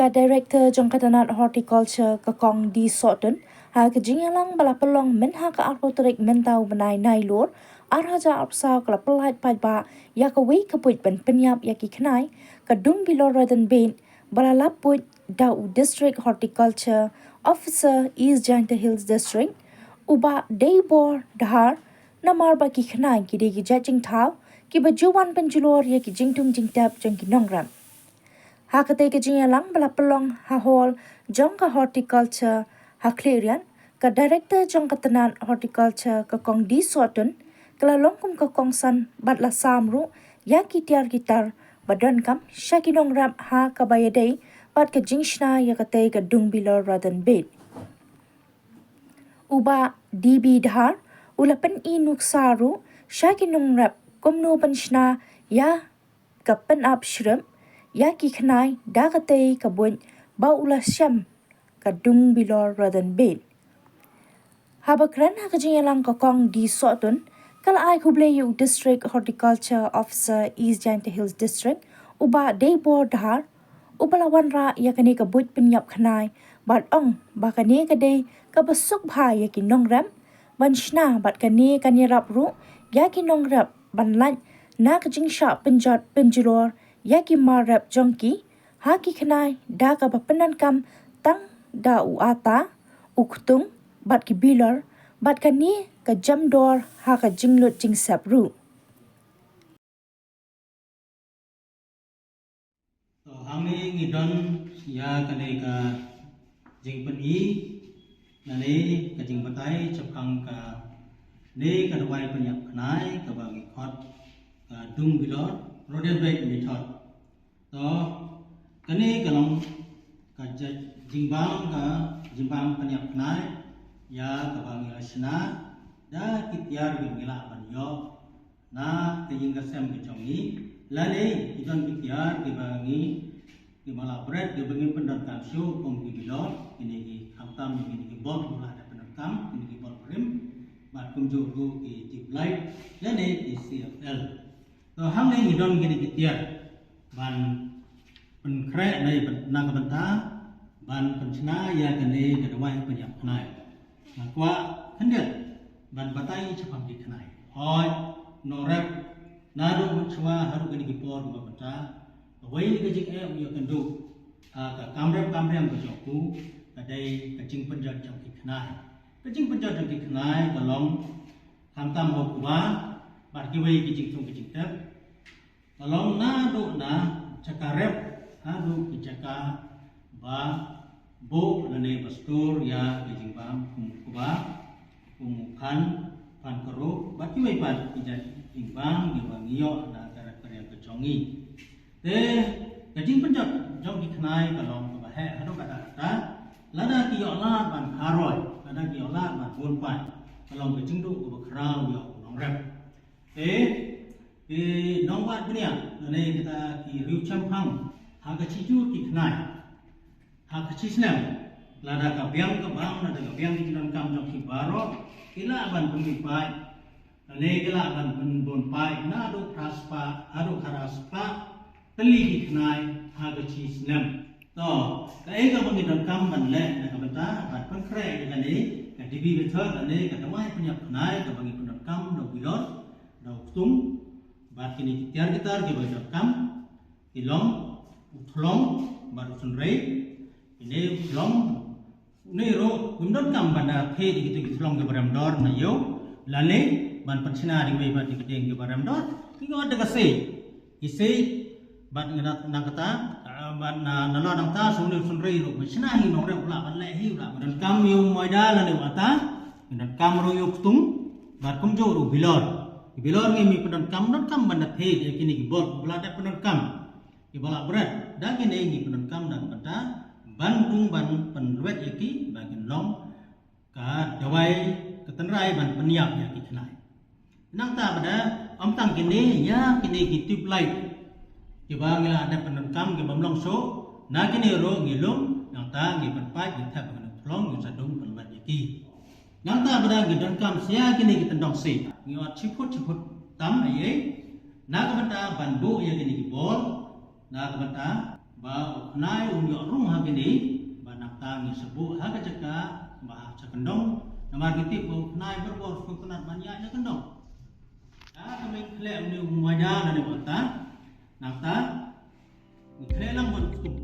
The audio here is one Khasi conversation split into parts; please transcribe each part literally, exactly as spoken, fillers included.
Ka Director jong ka tnat Horticulture, ka Kong D Sohtun, ha ka jingïalang ba la pynlong mynha ka arphew tarik mynta u bnai Nailur, ar hajar arphew saw, ka la pynlait paidbah ïa kawei ka buit ban pynïap ïa ki khnai, ka Dung Bilor Radan Beit, ba la lap buit da u District Horticulture Officer, East Jaintia Hills District, u Bah Deibor Dhar, namar ba ki khnai ki dei ki jait jingthaw kiba ju wan pynjulor ïa ki jingthung jingtep jong ki nongrep. Ha katei ka jingïalang ba la pynlong ha hall jong ka Horticulture ha Khliehriat, ka Director jong ka tnat Horticulture, ka Kong D Sohtun, ka la long kum ka kongsan bad la sam ruh ïa ki tiar ki tar ba donkam sha ki nongrep ha kaba ïadei bad ka jingshna ïa katei ka Dung Bilor Radan Beit. U Bah D B Dhar u la pyni nuksa ruh sha ki nongrep kumno ban shna ïa ka pynap shrip ïa ki khnai da katei ka buit ba u la shem ka Dung Bilor Radan Beit. Haba kren ha ka jingïalang, ka Kong D Sohtun ka la ai khublei ïa u District Horticulture Officer, East Jaintia Hills District, u Bah Deibor Dhar, uba la wanrah ïa kane ka buit pynïap khnai bad ong ba kane ka dei kaba suk bha ïa ki nongrep ban shna, bad kane kan ïarap ruh ïa ki nongrep ban lait na ka jingshah pynjot pynjulor ïa ki mar rep jong ki ha ki khnai da kaba pyndonkam tang da u ata, u ktung bad ki bilor, bad kane ka jem dor ha ka jinglut jingsep ruh. To, hangne ngi don ïa kane ka jingpyni, lane ka jingbatai shaphang kane ka dawai pynïap khnai kaba ngi khot ka Dung Bilor Rodent Beit method. To, kane ka long ka ja-, jingbam, ka jingbam pynïap khnai ïa kaba ngi la shna da ki tiar kiba ngi lah ban ïoh na ka ïing ka sem ka jong ngi, lane ki don ki tiar kiba ngi, kiba la bret, kiba ngi pyndonkam shuh kum ki bilor, kine ki khamtam ïa kine ki bulb ba la dep pyndonkam, kine ki bulb rim, bad kumjuh ruh ki tube light lane ki C F L. To, hangne ngi don kine ki tiar ban pynkhreh na, na ka bynta ban pynshna ïa kane ka dawai pynïap khnai. Nga kwah khyndiat ban batai shaphang ki khnai. Hooid, nongrep naduh mynshuwa haduh kine ki por kiba mynta, kawei ka jingeh ïakynduh ha ka kam rep kam riam ka jong u ka dei ka jingpynjot jong ki khnai. Ka jingpynjot jong ki khnai ka long khamtam ha u kba bad kiwei ki jingthung ki jingtep. Ka long naduh na jaka rep haduh ki jaka ba buh lane ba store ïa ki jingbam, kum u kba, kum u phan, phan karo, bad kiwei pat ki jait jingbam kiba ngi ïoh na ka rep ka riam ka jong ngi. Te ka jingpynjot jong ki khnai ka long kaba heh haduh katta katta, lada ki ïoh lad ban kharoi, lada ki ïoh lad ban bun paid, ka long ka jingduh kaba khraw ïa u nongrep. Te ki nongwad bniah lane kita ki riewshemphang ha ka shijur ki khnai, ha ka shisnem, lada ka biang ka bam, lada ka biang ki jingdonkam jong ki baroh, ki lah ban pynmih paid lane ki lah ban pynbun paid naduh phra spah haduh khatar spah tylli ki khnai ha ka shisnem. To, kaei kaba ngi donkam ban leh na ka bynta ban pynkhreh ïa kane ka D B method lane ka dawai pynïap khnai kaba ngi pyndonkam da u bilor, da u ktung, bad kine ki tiar ki tar kiba ngi donkam ki long u thlong bad u synrei. Kine u thlong, une ruh ngim donkam ban da thied ïa kito ki thlong kiba rem dor na ïew, lane ban pynshna da kiwei pat ki dieng kiba rem dor. Ki ngot da ka siej, ki siej, bad ngi na, na kata, ah, bad na, nalor nangta shu une u synrei ruh ba shna hi, u nongrep u lah ban leh hi, u lah ban donkam ïa u moida lane u ata, ngi donkam ruh ïa u ktung, bad kumjuh ruh u bilor. Ki bilor ngi, ngi pyndonkam, donkam ban da thied ïa kine ki bulb ba la dep pyndonkam, kiba la bret. Da kine ngi pyndonkam na ka bynta ban dung ban pynlwet ïa ki ba kin long ka dawai ka tynrai ban pynïap ïa ki khnai. Nangta pat ym tang kine, ïa kine ki tube light kiba ngi la dep pyndonkam kibym long shuh, na kine ruh ngi lum, nangta ngi pynpait, ngi thep ha kane ka thlong, ngi sa dung pynlwet ïa ki. Nangta pat ngi donkam sa ïa kine ki tyndong siej, ngi ot shi phut shi phut tam ei ei, na ka bynta ban buh ïa kine ki bulb, na ka bynta Ba u khnai un ïoh rung ha kine, ba nangta ngi sa buh ha ka jaka ba ha sha kyndong, namar ngi tip ba u khnai barabor sngewtynnat ban ïaid na kyndong. Ïa ka mei khleh une u maja lane u ata, nangta ngi khleh lang ban kum.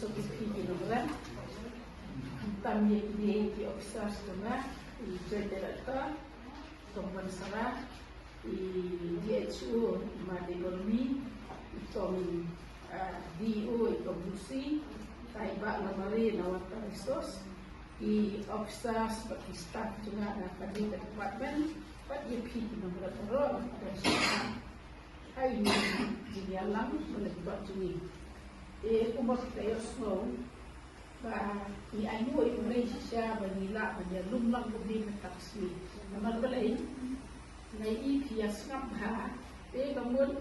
Sopis pi ki nongran, tam ye ki ye ki officers jong nga, i Joint Director, Kong Bansara, i D H O, Ma Debormi, i Kong, ah, D E O, i Kong Lucy, tai ba la mari na Water Resource, i officers, bad ki staff jong nga na ka department, bad ye phi ki nongran ro, bad Hai, ngi jingïalang ba la jubab jong ngi. Te kumba phi la ïohsngew ba ngi ainguh ïa u Blei shisha ba ngi lah ban ïalum lang kumne mynta ka sngi. Namar balei? Nga ïohi phi ïa sngap bha. Te ka mut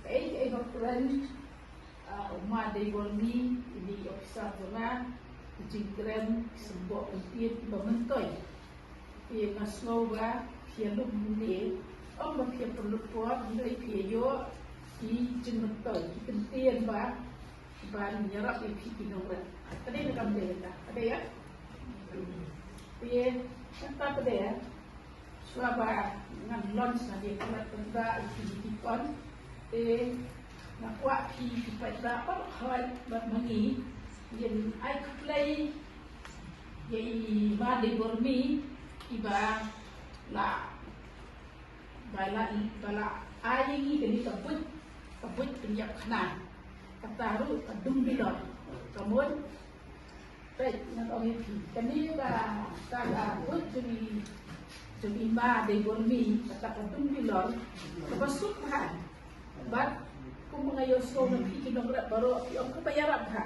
kaei kaei ba kren, ah, u Ma Deibor Mih, ine i officer jong nga, ki jingkren, ki symboh kyntien kiba myntoi. Phi nga sngew ba phi ïalum mynne, ym ba phi ïa pynlut por, hynrei phi ïa ïoh ki jingmyntoi, ki kyntien ba, ban ïarap ïa phi ki nongran. Ka dei ne kam dei kata, ka dei ïa? Phi, kata ka dei ïa? Shuwa ba ngan launch na dei ka lat pynda ïa phi ki kon. Te nga kwah phi ki paidbah baroh hawai bad ma ngi, ngin ai khublei ïa i Ma Deibor Mih, iba la, ba la, ba la ai ïa ngi kane ka buit, ka buit pynïap khnang. Kata ruh ka dum bilor. Ka mut, peit ngan ong ïa phi. Kane ka, ka, ka buit jong i, jong i Ma Deibor Mih, kata ka dum bilor, kaba suk bha. Bad kumba nga ïohsngew na phi ki nongran baroh, phi ong kaba ïarap bha.